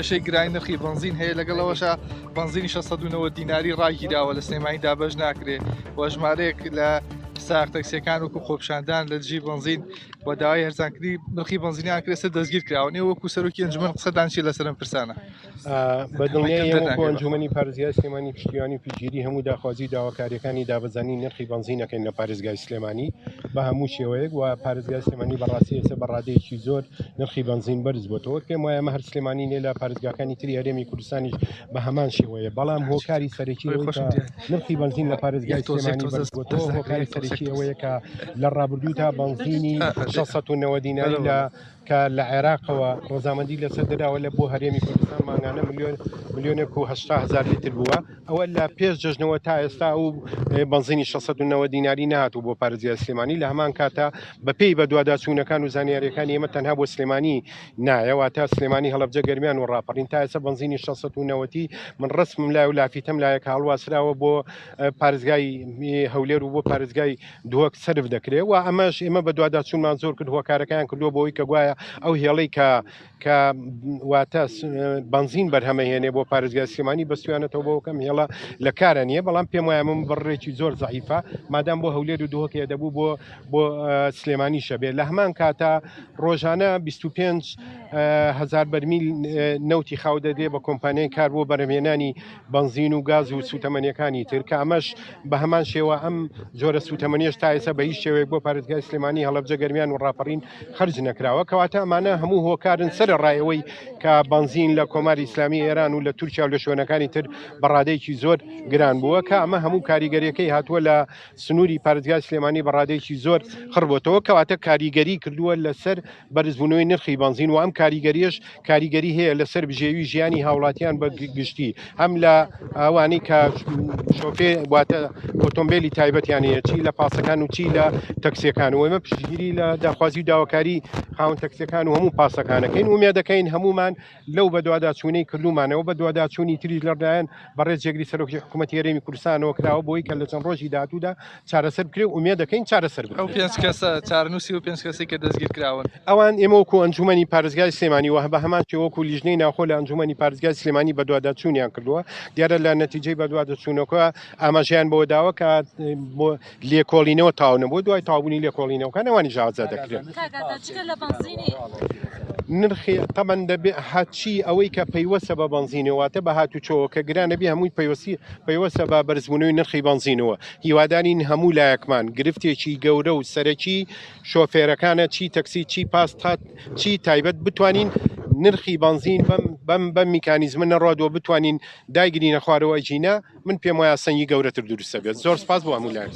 کێشەی گرانی نرخی بەنزین هەیە، لەگەڵ ئەوەشا بەنزینی 690 دیناری ڕاگیراوە لە سلێمانی دابەش ناکرێ و ژمارەیەک لە سایەق تەکسیەکان وەکو خۆپیشاندان لە دژی بەنزین و داوای هەرزانکردنی نرخی بەنزینیان کرد ئێستا دەستگیر کراون. ئێوە وەکو سەرۆکی ئەنجومەن قسەتان چییە لەسەر ئەم پرسانە؟ بە دڵنیایی ئێمە وەکو ئەنجومەنی پارێزگای سلێمانی پشتیوانی و پشتگیری هەموو داخوازی و داواکارییەکانی دابەزاندنی نرخی بەنزین ئەکەین لە پارێزگای سلێمانی بە هەموو شێوەیەک و پارێزگای سلێمانی بەڕاستی ئێستا بە ڕادەیەکی زۆر نرخی بەنزین بەرز بۆتەوە پێم وایە ئەمە هەر سلێمانی نیە لە پارێزگاکانی تری هەرێمی کوردستانیش بە هەمان شێوەیە بەڵام هۆکاری سەرەکی ئەوەی کە نرخی بەنزین لە پارێزگای سلێمانی بەرز بۆتەوە هۆکاری سەرەکی ئەوەیە کە لە ڕابردوودا بەنزینی 690 دیناری لە کە لە عێراقەوە ڕەزامەندی لەسەر دراوە لە بۆ هەرێمی کوردستان مانگانە ملیۆن ملیۆنێک و 80 هەزار لیتر بووە ئەوە لە پێش جەژنەوە تا ئێستا ئەو بەنزینی 690 دیناری نەهاتوو بۆ پارێزگای سلێمانی لە هەمان کاتا بەپێی بەدواداچوونەکان و زانیاریەکانی ئێمە تەنها بۆ سلێمانی نایە واتە سلێمانی هەڵەبجە گەرمیان و ڕاپەڕین تا ئێستا بەنزینی 690 من ڕسمم لای و لافیتەم لایە کە هەڵواسراوە بۆ پارێزگای هەولێر و بۆ پارێزگای دهۆک سەرف دەکرێت و ئەمەش ئێمە بەدواداچوونمان زۆر کرد هۆکارەکەیان کردووە بۆی کە گوایە ئەو هێڵەی کە کە واتە بەنزین بەرهەمەهێنێ بۆ پارێزگای سلێمانی بەستویانەتەوە بۆ کەم هێڵە لە کارە نییە بەڵام پێم وایە من بڕێکی زۆر زەعیفە مادام بۆ هەولێر و دهۆکەیە دەبوو بۆ بۆ سلێمانی شەبێ لە هەمان کاتا ڕۆژانە 25 هزار بەرمیل نەوتی خاو دەدرێ بە کۆمپانیای کار بۆ بەرهەمهێنانی بەنزین و گاز و سوتەمەنیەکانی تر کە ئەمەش بە هەمان شێوە ئەم جۆرە سوتەمەنیش تا ئێستا بە هیچ شێوەیەک بۆ پارێزگای سلێمانی هەڵەبجە گەرمیان و ڕاپەڕین خەرج نەکراوە کەواتە ئەمانە هەموو هۆکارن سەر ڕایەوەی کە بەنزین لە کۆماری ئیسلامی ئێران و لە تورکیا و لە شوێنەکانی تر بە ڕادەیەکی زۆر گران بووە کە ئەمە هەموو کاریگەریەکەی هاتووە لە سنووری پارێزگای سلێمانی بە ڕادەیەکی زۆر خڕبووەتەوە کەواتە کاریگەری کردووە لەسەر بەرزبوونەوەی نرخی بەنزین و ئەم کاریگەریەش کاریگەری هەیە لەسەر بژێوی ژیانی هاوڵاتیان بە گشتی هەم لە ئەوانەی کە شۆفێ واتە ئۆتۆمبیلی تایبەتیان هەیە چی لە پاسەکان و چی لە تەکسیەکان و ئێمە پشتگیری لە داخوازی و داواکاری خاوەن تەکسیەکان و هەموو پاسەکانەکەین ومێدەکەین هەمومان لەو بەدواداچوونەی کردوومانەوە بەدواداچوونی تریش لەلایەن بەڕێز جێگری سەرۆکی حکوومەتی هەرێمی کوردستانەوە کراوە بۆی کە لە چەند ڕۆژی داهاتوودا چارەسەر بکرێ و ئومێد دەکەین چارەسەر ئەو بکرێت. پێنج کەسە چارەنووسی ئەو پێنج کەسەی کە دەستگیر کراون. ئەوان ئێمە وەکو ئەنجوومەنی پارێزگای سلێمانی و بە هەمان شێوە وەکو لیژنەی ناوخۆ لە ئەنجوومەنی پارێزگای سلێمانی بەدواداچوونیان کردووە، دیارە لە نەتیجەی بەدواداچوونەکە ئاماژەیان بەوە داوە کە بۆ لێکۆڵینەوە تەواو نەبووە، دوای تەواوبوونی لێکۆڵینەوەکان ئەوانیش ئازاد دەکرێن. کاک ئازاد جگە لە بەنزینی. نرخی تەبەن دەبێ هەرچی ئەوەی کە پەیوەستە بە بەنزینەوە واتە بە هاتوچۆوە کە گرانە بێ هەمووی پەیوەستی پەیوەستە بە بەرزبوونەوەی نرخی بەنزینەوە هیوادارین هەموو لایەکمان گرفتێکی گەورە و سەرەکی شۆفێرەکانە چی تەکسی چی پاس تا چی تایبەت بتوانین نرخی بەنزین بەم بەم بەم میکانیزمە نەڕوادوە بتوانین دایگرینە خوارەوە ئەگینا من پێم وایە سەنگی گەورەتر دروستە بێت زۆر سپاس بۆ هەموو لایەک.